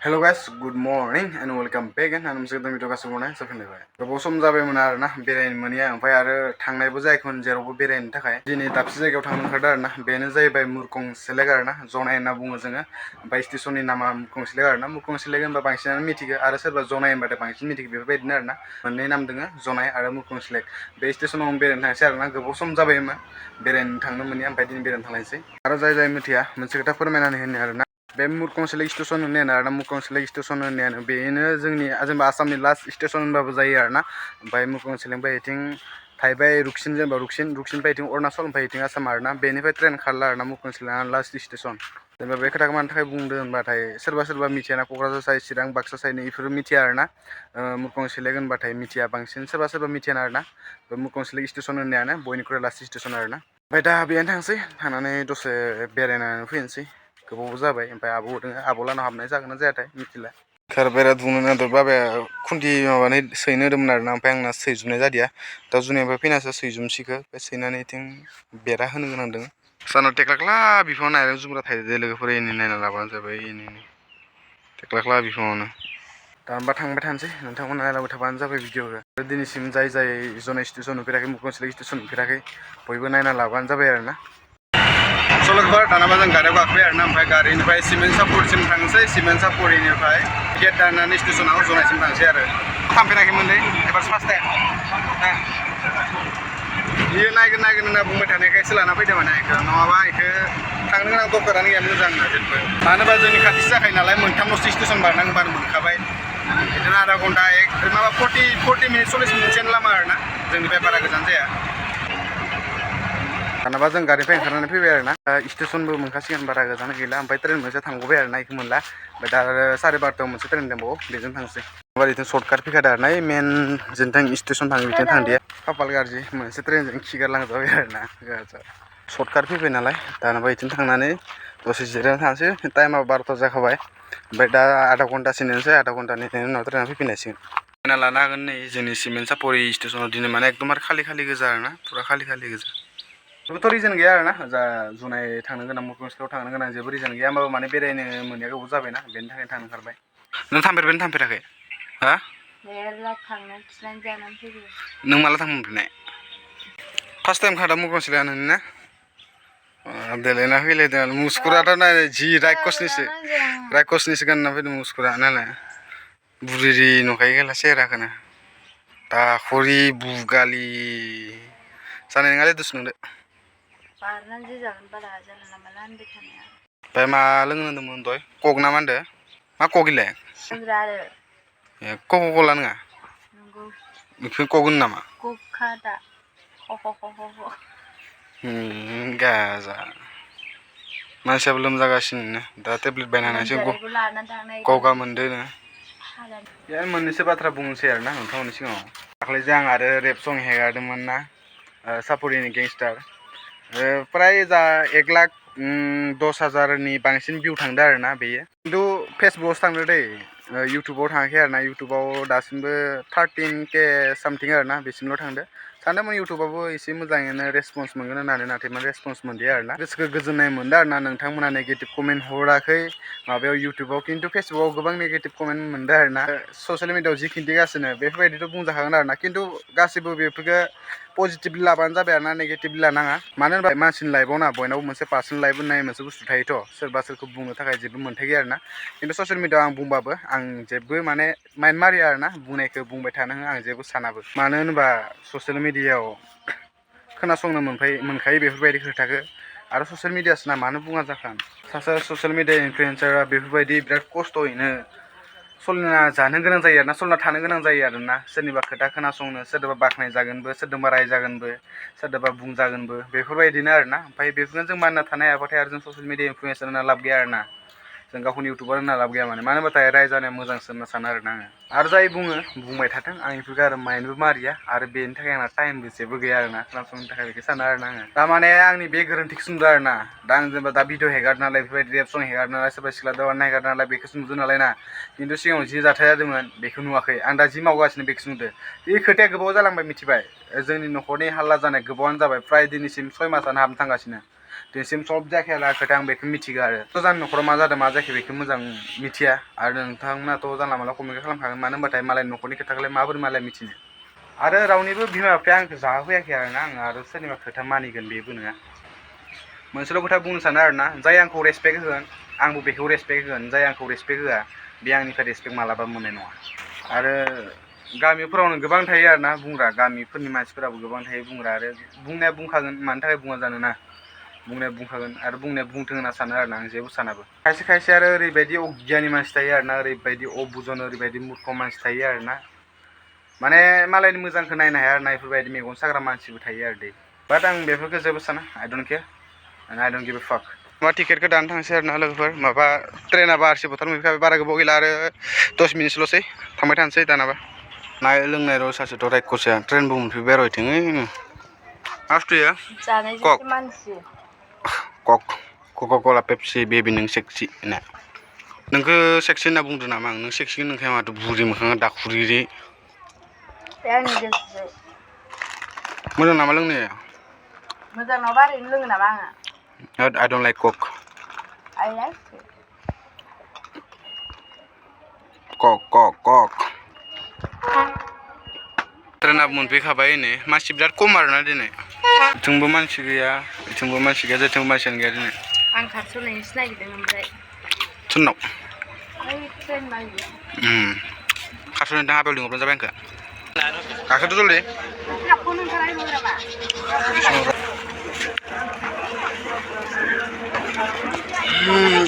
Hello guys, good morning and welcome back again. आं मोनसे गोदान भिडिअ गासिबो नाय सफैलायबाय। गोबाव सम जाबायमोन आरोना बेरायनो मोनिया ओमफ्राय आरो थांनायबो जायाखैमोन जेरावबो बेरायनो थाखाय। दिनै दाबसे जायगायाव थांनो ओंखारदों आरोना बेनो जाहैबाय मुरखंसेलेक आरोना जनाय होनना बुङो जोङो। ओमफ्राय स्टेशननि नामा मुरखंसेलेक आरोना मुरखंसेलेक होनबा बांसिनानो मिथिगो आरो सोरबा जनाय होनबाथाय बांसिन मिथिगो बेफोरबायदिनो आरोना मोननै नाम दोङो जनाय आरो मुरखंसेलेक। बे स्टेशनाव बेरायनो थांसै आरोना गोबाव सम जाबायमोन बेरायनो थांनो मोनिया ओमफ्राय दिनै बेरायनो थांलायसै। आरो जाय मिथिया मोनसे खोथा फोरमायनानै होनो आरोना बे मुरखंसेलेक स्टेशन होननायानो आरोना मुरखंसेलेक स्टेशन होननायानो बेनो जोंनि जेनेबा आसामनि लास्ट स्टेशन होनबाबो जायो आरोना। ओमफ्राय मुरखंसेलेकनिफ्राय बिथिं थाहैबाय रुकसिन जेनेबा रुकसिननिफ्राय बिथिं अरुणाचल ओमफ्राय बिथिं आसाम आरोना बेनिफ्राय ट्रेन खारला आरोना मुरखंसेलेकआ लास्ट स्टेशन। जेनेबा बे खोथाखौ मानि थाखाय बुंदों होनबाथाय सोरबा मिथियाना क'क्राझार साइड चिरां बाक्सा साइडनि इफोर मिथिया आरोना मुरखंसेलेक होनबाथाय मिथिया बांसिन सोरबा मिथियाना आरोना बे मुरखंसेलेक स्टेशन होननायानो बयनिख्रुइ लास्ट स्टेशन आरोना। ओमफ्राय दा बेयावनो थांसै थांनानै दसे बेरायनानै फैनोसै गोबावबो जाबाय ओमफ्राय आब' दङ आब' लानाव हाबनाय जागोन ना जायाथाय मिथिला। बेरा दुंनो नागिरदों बाबाया खुन्थि माबानाय सैनो होदोंमोन आरोना ओमफ्राय आंना सैजोबनाय जादिया दा जुनियानिफ्राय फैनासो सैजोबसिगो बे सैनानै बिथिं बेरा होनो गोनां दङ। सानाव टेक्लाक्ला बिफाङाव नायरें जुमब्रा थायदो लोगोफोर एनै नायना लाबानो जाबाय एनै टेक्लाक्ला बिफाङावनो। दा होमबा थांबाय थानोसै नोंथांमोना नायलांबाय थाबानो जाबाय भिडिअखौ। दिनैसिम जाय जनाय स्टेसन नुफेराखै मुरखंसेलेक स्टेसन नुफेराखै बयबो नायना लाबानो जाबाय आरोना। सल'फोर दानाबा जों गारियाव गाखोबाय आरोना ओमफ्राय गारिनिफ्राय सिमेन्ट सापरिसिम थांसै सिमेन्ट सापरिनिफ्राय गेट दाननानै स्टेसनाव जनायसिम थांसै आरो थांफेराखैमोनलै एबार फार्स्ट टाइम बियो नायगोन होनना बुंबाय थानायखायसो लाना फैदों माने बेखौ नङाबा बेखौ थांनो गोनां दरखारानो गैया मोजां ना जेबो मानो होनबा जोंनि खाथिसो जाखायो नालाय मोनथामल'सो स्टेसन बारनांगौबानो मोनखाबाय बिदिनो आधा घन्टा माबा 40 मिनिट 40 मिनिटसोनि लामा आरोना जोंनिफ्राय बारा गोजान जाया। दानाबा जों गारिनिफ्राय ओंखारनानै फैबाय आरोना स्टेसनबो मोनखासिगोन बारा गोजान गैला ओमफ्राय ट्रेन मोनसे थांगबाय आरोना बेखौ मोनला ओमफ्राय दा आरो 12:30 मोनसे ट्रेन दंबावो बेजों थांसै। ओमफ्राय बिथिं सर्टकाट फैखादों आरोना मेन जोंथिं स्टेसन थाङो बिथिं थांदिया खाफाल गाज्रि मोनसे ट्रेनजों खिगारलांजाबाय आरोना सर्टकाट फैबाय नालाय दानाबा बिथिं थांनानै दसे जिरायना थानोसै टाइमा 12:00 जाखाबाय ओमफ्राय दा आधा घन्टासो नेनोसै आधा घन्टा नेनायनि उनाव ट्रेना फैफिननायसिगोन। नायना लानो हागोन नै जोंनि सिमेन्ट सापरि स्टेसनाव दिनै माने एकदमबारे खालि गोजा आरोना फुरा खालि गोजा। जेबोथ' रिजन गैया आरोना जा जनाय थांनो गोनां मुरखंसेलेकआव थांनो गोनां जेबो रिजन गैया होमबाबो माने बेरायनो मोनैया गोबाव जाबायना बेनि थाखायनो थांनो ओंखारबाय। नों थांफेरबायना थांफेराखै हा? नों माला थांनो मोनफेरनाय? फार्स्ट टाइम खादा मुरखंसेलेकआ नोंनि ना? देलायना फैलायदों मुसुगुराथ' नाय जि रायखसनिसो गानना फैदों मुसुगुरा नायलाय बुरिरि नुखायो खेला सेहेराखौनो दाखरि बुगालि जानाय नङालै दसे नंदो। ओमफ्राय मा लोंनो होनदोंमोन दहाय कक ना मा होनदों मा कक इलाय? ए कका-कला नङा? बेखौ कक होनो नामा? गाजा मानसियाबो लोमजागासिनो दा टेब्लेट बायना होनायसै गगा मोनदों। बेहाय मोननैसो बाथ्रा बुंनोसै आरोना नोंथांमोननि सिगाङाव दाख्लैसो आं आरो रेप सं हेगारदोंमोन ना सापरिनि गेंस्टार प्राय जा 1,10,000नि बांसिन भिउ थांदो आरोना बेयो खिन्थु फेसबुकआवसो थांदो दै इउटुबाव थाङाखै आरोना इउटुबाव दासिमबो 13K सामथिं आरोना बेसिमल' थांदो सानदोंमोन इउटुबावबो एसे मोजाङैनो रेसपन्स मोनगोन होननानै नाथाय मा रेसपन्स मोनदिया आरोना गोसोखौ गोजोननाय मोनदों आरोना नोंथांमोना नेगेटिभ कमेन्ट हराखै माबायाव इउटुबाव खिन्थु फेसबुकाव गोबां नेगेटिभ कमेन्ट मोनदों आरोना ससियेल मिडियाआव जि खिन्थिगासिनो बेफोरबायदिथ' बुंजाखागोन आरोना खिन्थु गासैबो बेफोरखौ पजिटिभलि लाबानो जाबाय आरोना नेगेटिभलि लानाङा मानो होनबा मानसिनि लाइफआव ना बयनावबो मोनसे पार्सनेल लाइफ होननाय मोनसे बुस्थु थायोथ' सोरबा सोरखौ बुंनो थाखाय जेबो मोन्थाय गैया आरोना खिन्थु ससियेल मिडियाआव आं बुंबाबो आं जेबो माने माइन्ड मारिया आरोना बुंनायखौ बुंबाय थानो आं जेबो सानाबो मानो होनोबा ससियेल मिडियाआव खोनासंनो मोनखायो बेफोरबायदि खोथाखौ आरो ससियेल मिडियासो ना मानो बुङा जाखो सासे ससियेल मिडिया इनफ्लुयेन्सारा बेफोरबायदि बिराद खस्थ'यैनो सलिना जानो गोनां जायो आरोना सलिना थानो गोनां जायो आरोना सोरनिबा खोथा खोनासंनो सोरबा बाख्नाय जागोनबो सोरजोंबा रायजागोनबो सोरदोबा बुंजागोनबो बेफोरबायदिनो आरोना ओमफ्राय बेफोरखौनो जों मानिना थानो हायाबाथाय आरो जों ससियेल मिडिया इनफ्लुयेन्सार होनना लाब गैया आरोना जों गावखौनो इउटुबार होनना लाब गैया माने मानो होनबाथाय रायजानाया मोजांसो होनना सानो आरोना आङो आरो जाय बुंबाय थाथों आं बेफोरखौ आरो माइन्डबो मारिया आरो बेनि थाखाय आंना टाइमबो जेबो गैया आरोना खोनासंनो थाखाय बेखौ सानो आरोना आङो दा माने आंनि बे गोरोन्थिखौसो नुदों आरोना दा आं जेनेबा दा भिडिअ हेगारदों नालाय बेफोरबायदि रेप सं हेगारदों नालाय सोरबा सिख्ला दावराव हेगारदों नालाय बेखौसो नुदों नालाय ना खिन्थु सिगाङाव जि जाथाय जादोंमोन बेखौ नुवाखै आं दा जि मावगासिनो बेखौसो नुदों बे खोथाया गोबाव जालांबाय मिथिबाय जोंनि न'खरनि हाल्ला जानाय गोबावानो जाबाय फ्राय दिनैसिम 6 मासानो हाबनो थांगासिनो दिनैसिम सल्भ जायाखै आरो खोथा आं बेखौ मिथिगौ आरो जोंनि न'खराव मा जादों मा जायाखै बेखौ मोजां मिथिया आरो नोंथांमोनाथ' जानला मानला कमेन्ट खालामखागोन मानो होनबाथाय मालायनि न'खरनि खोथाखौलाय माबोरै मालाय मिथिनो आरो रावनिबो बिमा बिफाया आंखौ जाहोफैयाखै आरोना आं आरो सोरनिबा खोथा मानिगोन बेबो नङा मोनसेल' खोथा बुंनो सानो आरोना जाय आंखौ रेसपेक्ट होगोन आंबो बेखौ रेसपेक्ट होगोन जाय आंखौ रेसपेक्ट होआ बे आंनिफ्राय रेसपेक्ट मालाबा मोननाय नङा आरो गामिफोरावनो गोबां थायो आरोना बुंग्रा गामिफोरनि मानसिफोराबो गोबां थायो बुंग्रा आरो बुंनाया बुंखागोन मानि थाखाय बुङा जानोना बुंनाया बुंखागोन आरो बुंनाया बुंथों होनना सानो आरोना आं जेबो सानाबो खायसे आरो ओरैबायदि अगियानि मानसि थायो आरोना ओरैबायदि अबुजन ओरैबायदि मुर्ख मानसि थायो आरोना माने मालायनि मोजांखौ नायनो हाया आरोना बेफोरबायदि मेगन साग्रा मानसिबो थायो आरो दै बाट आं बेफोरखौ जेबो साना I don't care and I don't give a fuck माबा टिकेटखौ दानो थांसै आरोना लोगोफोर माबा ट्रेना बारसि बोथोर मोनफैखाबाय बारा गोबाव गैला आरो 10 मिनिटसोल'सै थांबाय थानोसै दानाबा नाय लोंनाय र' सासेथ' रायख'से ट्रेनबो मोनफैबाय र' इथिं मा बुस्थुया कक कका कला पेप्सि बेबि नों सेक्सि होनना नोंखौ सेक्सि होनना बुंदो नामा आं नों सेक्सि नोंखाय माथो बुरि मोखाङा दाखुरिरि मोजां नामा लोंनाया मोजां नङाबा ओरैनो लोङो नामा आङो I don't like coke I like it कक ट्रेना मोनफैखाबाय नै मानसि बिराद खम आरोना दिनै बिथिंबो मानसि गैया बिथिंबो मानसि गैया जेथिंबो मानसियानो गैया दिनै आं खारस'नायनोसो नागिरदों ओमफ्राय सोरनाव खारस'नायनो हाबायाव लिंहरबानो जाबाय आंखौ गाखोथ' जल्दि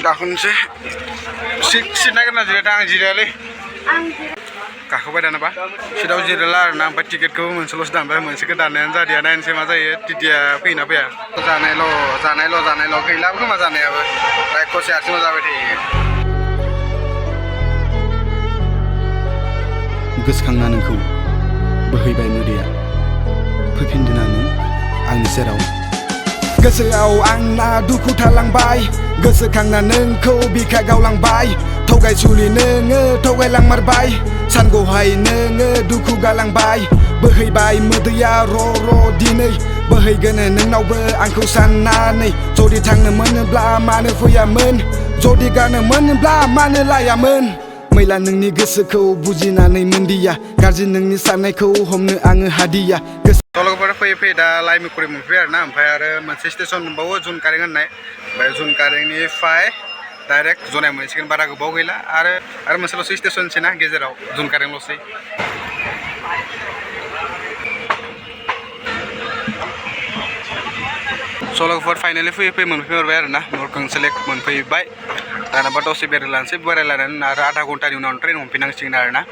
गाखोनोसै सिट नागिरना जिरायदों आं जिरायालै गाखोबाय दानाबा सिटआव जिरायला आरोना ओमफ्राय टिकेटखौबो मोनसेल'सो दानबाय मोनसेखौ दाननायानो जादिया नायनोसै मा जायो टिटिया फैयोना फैया जानायल' गैलाबो खोमा जानायाबो रायख'से आथिङाव जाबाय थायो गोसोखांना नोंखौ बोहैबाय मोदैया फैफिनदोना नों आंनि सेराव गोसोआव आंना दुखु थालांबाय गोसोखांना नोंखौ बिखा गावलांबाय थगायसुलि नोङो थगायलांमारबाय सानगौहाय नोङो दुखु गालांबाय बोहैबाय मोदैया र' दिनै बोहैगोन नोंनावबो आंखौ साननानै जुदि थांनो मोनोब्ला मानो फैयामोन जुदि गारनो मोनोब्ला मानो लायामोन मैला नोंनि गोसोखौ बुजिनानै मोनदिया गाज्रि नोंनि साननायखौ हमनो आङो हादिया लोगोफोर फैयै दा लाइमुखुरि मोनफैबाय आरोना ओमफ्राय आरो मोनसे स्टेसन दंबावो जुन कारें होननाय ओमफ्राय जुन कारेंनिफ्राय डाइरेक्ट जनाय मोनसिगोन बारा गोबाव गैला आरो मोनसेल'सै स्टेसनसै ना गेजेराव जुन कारेंल'सै लोगोफोर फाइनालि फैयै मोनफैहरबाय आरोना मुरखं सेलेक्ट मोनफैबाय दानाबा दसे बेरायलायनानै आरो आधा घन्टानि उनाव ट्रेन हमफिननांसिगोन आरोना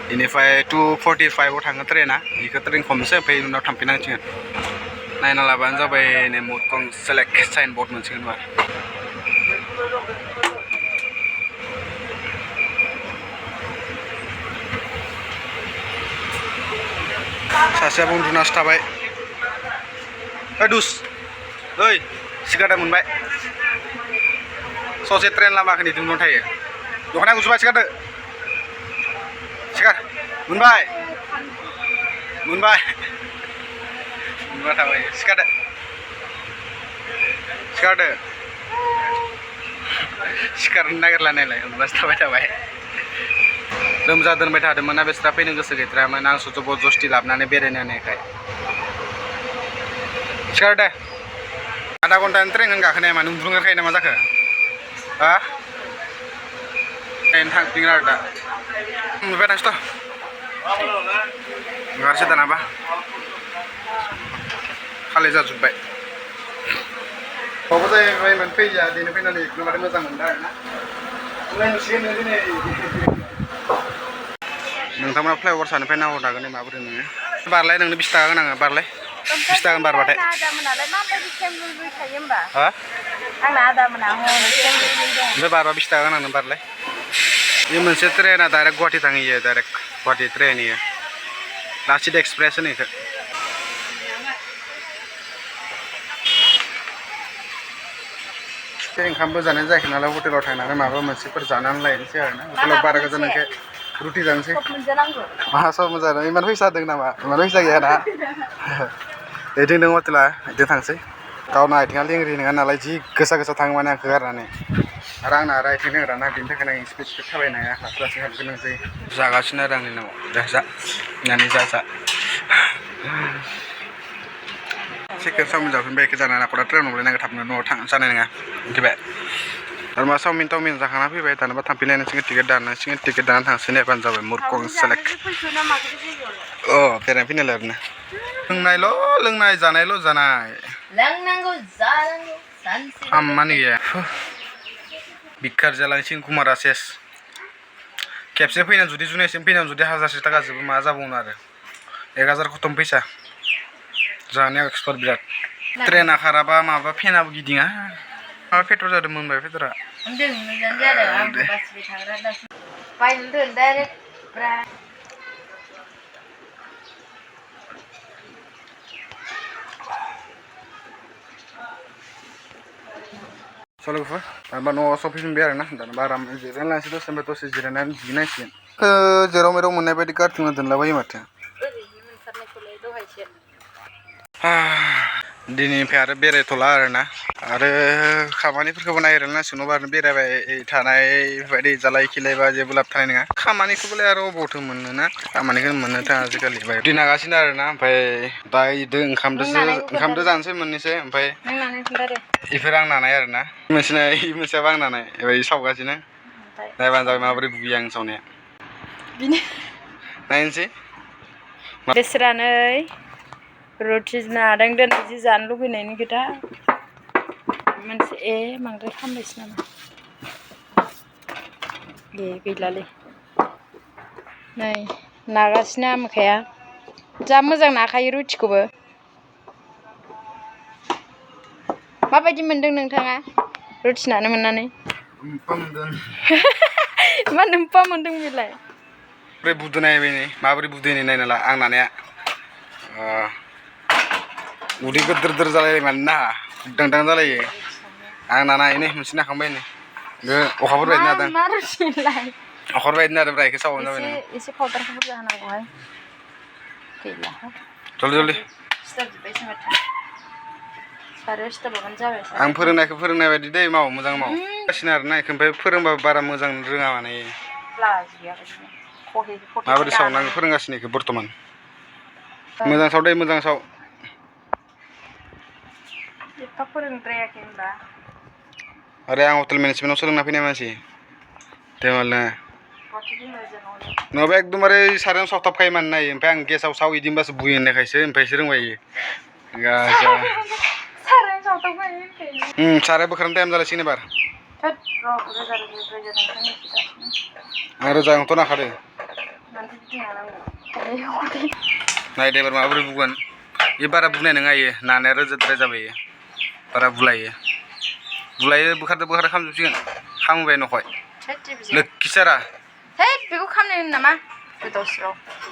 बेनिफ्राय 2:45 थाङो ट्रेना बेखौ ट्रेन हमनोसै ओमफ्राय उनाव थांफिननांसिगोन नायना लाबानो जाबाय नै मुरखं सेलेक्ट साइन बर्ड मोनसिगोन होनबा सासेयाबो उन्दुनासो थाबाय दुस ओइ सिगादा मोनबाय ससे ट्रेन लामाखौ नेदोंमोन थायो दख'ना गुजुबाय सिगारदो सिगार मोनबाय थाबाय सिखारदो सिखारनो नागिरला नायलाय उन्दुनासो थाबाय लोमजा दोनबाय थादोंमोन बेस्रा फैनो गोसो गैथारामोन आं जबरदस्ति लाबोनानै बेरायनो होनायखाय सिखारदो आधा घन्टानि ट्रेन गाखोनाया मानो उन्दुखायो नामा जाखो हा थांफिनगोन आरो दा मोनबाय थांसैथ' ओंखारसै दानाबा खालि जाजोब्बाय बावबो जाहैबाय फैया दिनै फैनानै एकदमबारे मोजां मोनदों आरोना नायनोसिगोन दिनै नोंथांमोना फ्लाइअभार सानिफ्राय नाहरनो हागोन माबोरै नोङो बारलाय नोंनो 20 थाखा होनाङो बारलाय 20 थाखा बारबाथाय ओमफ्राय बारबा 20 थाखा होनांगोन बारलाय बे मोनसे ट्रेना डाइरेक्ट गुवाहाटि थांहैयो डाइरेक्ट गुवाहाटि ट्रेन इयो लाचित एक्सप्रेस होनो इखो ओंखामबो जानाय जायाखै नालाय हटेलाव थांनानै माबा मोनसेफोर जानानै लायनोसै आरोना हटेलाव बारा गोजानखाय रुटि जानोसै मा सब मोजां इमान फैसा होदों नामा इमान फैसा गैया ना बिदिनो दं हटेला बिदिनो थांसै गावना आथिङा लेंग्रि नङा नालाय जि गोसा गोसा थाङो माने आंखौ गारनानै आरो आंना आरो आथिं लेंग्राना बेनि थाखायनो आं स्पिड स्पिड थाबायनो हाया लासै लासै हाबनो गोनां जायो जागासिनो आरो आंनि नामाव दा जा होननानै जा चिकेन चावमिन जाफिनबाय एखे जाना नाखौदा ट्रेन मोनलायनांगौ थाबनो न'आव जानाय नङा मिथिबाय आरो मा चावमिन टावमिन जाखांना फैबाय दानोबा थांफिनलायनांसिगोन टिकेट दानना थांसै नायबानो जाबाय मुरखं सेलेक्ट अ बेरायनो फैनायलाय आरोना लोंनाय जानायल' जानाय खामानि गैया बिखार जालांसिगोन कुमारा सेस खेबसे फैनानै जुदि जुनायसिम फैनानै जुदि 1000 थाखा जोबो मा जाबावनो आरो 1000 खतम फैसा जानायाव एक्सपार्ट बिराद ट्रेना खाराबा माबा फेनाबो गिदिङा माबा पेट्रल जादों मोनबाय पेट्रला सल'फोर दानबा न'आव सफैफिनबाय आरोना दानबा आराम जिरायनानैसो दसे जिरायनानै जिनायसिगोन जेराव मेराव मोननाय बायदि गारथुमना दोनलाबायो माथो दिनैनिफ्राय आरो बेरायथ'ला आरोना आरो खामानिफोरखौबो नागिरनांसिगोन न'बा बेरायबाय थानाय बेफोरबायदि जालाय खिलायबा जेबो लाब थानाय नङा खामानिखौबोलाय आरो अबावथो मोननो ना खामानिखौ मोननो थाङा आजिखालि दिन नागासिनो आरोना ओमफ्राय दा इदो ओंखामदो जानोसै मोननैसो ओमफ्राय इफोर आं नानाय आरोना मोनसेयाबो आं नानाय ओरै सावगासिनो नायबानो जाबाय माबोरै बुयो आं सावनाया नायनोसै बेसरानै रुटि नादों दिनै जि जानो लुबैनायनि खोथा मोनसे बांद्राय खामबायसो नामा गैलालै नै नागासिनो आमोखाया जा मोजां नाखायो रुटिखौबो माबायदि मोनदों नोंथाङा रुटि नानो मोननानै मा नोम्फा मोनदों बेलाय माबोरै बुदो नायबाय माबोरै बुदो नायना ला आं नानाया उदै गोदोर जालायो माने ना दांदां जालायो आं नाना नै मोनसे नाखांबाय नै अखाफोर बायदि नादों अखाफोर बायदि नादों बेखौ सावबानो जाबाय नोङो एसे पाउडारखौ बुरजा होनांगौहाय गैला जल्दि आं फोरोंनाय बायदि दै माव मोजां माव गासिनो आरोना बेखौ ओमफ्राय फोरोंबाबो बारा मोजां रोङा माने माबोरै सावनांगौ फोरोंगासिनो बेखौ बर्थमान मोजां साव दै मोजां साव एफा फोरोंद्रायाखै होनबा आरे आं हटेल मेनेजमेन्टआव सोलोंना फैनाय मानसि देमाल नङाबा एकदमबारे सारायाव सावथाबखायो माने नायो ओमफ्राय आं गेसाव साव इदि होनबासो बुयो होननायखायसो ओमफ्रायसो रोंबाय साराय बोखारनो टाइम जालायसिगोन एबार आं रोजाखौथ' नाखादों नायदो एबार माबोरै बुगोन बे बारा बुनाय नङा इयो नानाया रोजाद्राय जाबाय इयो बारा बुलायो बोखारदो खामजोबसिगोन खामबाय न'खय लोखि सारा बेखौ खामनाय होनो नामा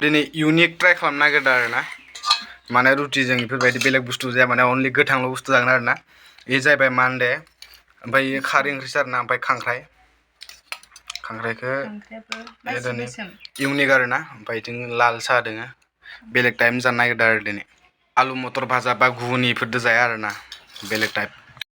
दिनै इउनिक ट्राइ खालामनो नागिरदों आरोना माने रुटिजों बेफोरबायदि बेलेग बुस्थु जाया माने अनलि गोथांल' बुस्थु जागोन आरोना बे जाहैबाय मानदे ओमफ्राय खारै ओंख्रिसो आरोना ओमफ्राय खांख्राइखौ दिनै इउनिक आरोना ओमफ्राय बिथिं लाल साहा दोङो बेलेग टाइम जानो नागिरदों आरो दिनै आलु मटर भाजा बा घुगुनिफोरदो जाया आरोना बेलेग टाइप